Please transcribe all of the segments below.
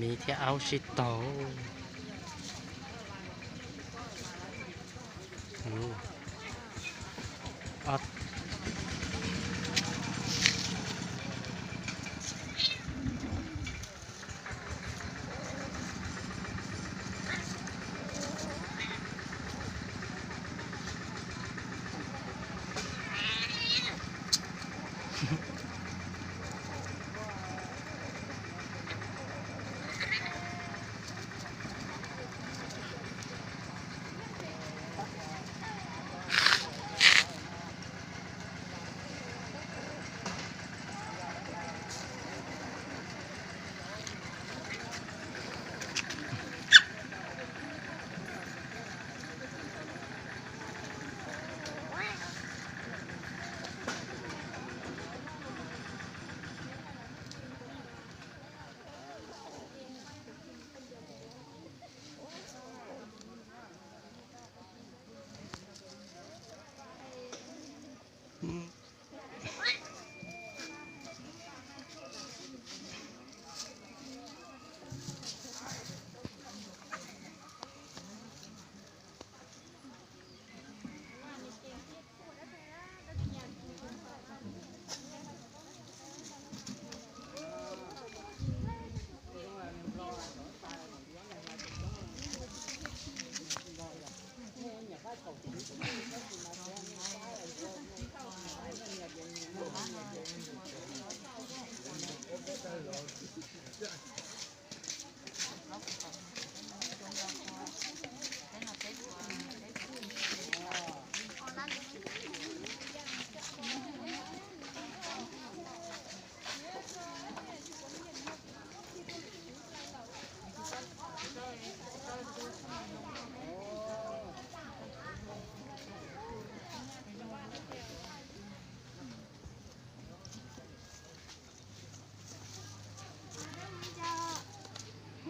Miv thiab aub sib tog.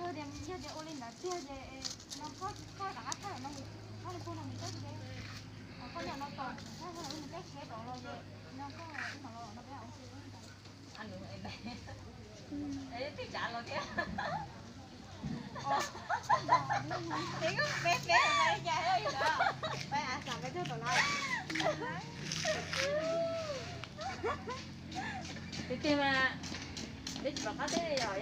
Yog tias ua li ntawd tiag ces no koj koj rov qab thaij no, koj li puag no mus teb tsheb, koj li no tos thaij thaij mus teb tsheb rov los ces no koj ib no los no peb ua si. Twb tsav los thiab. Peb peb peb peb a xam peb tuaj tom no. Tiag tiag mas, peb tsis pom qab teb li os.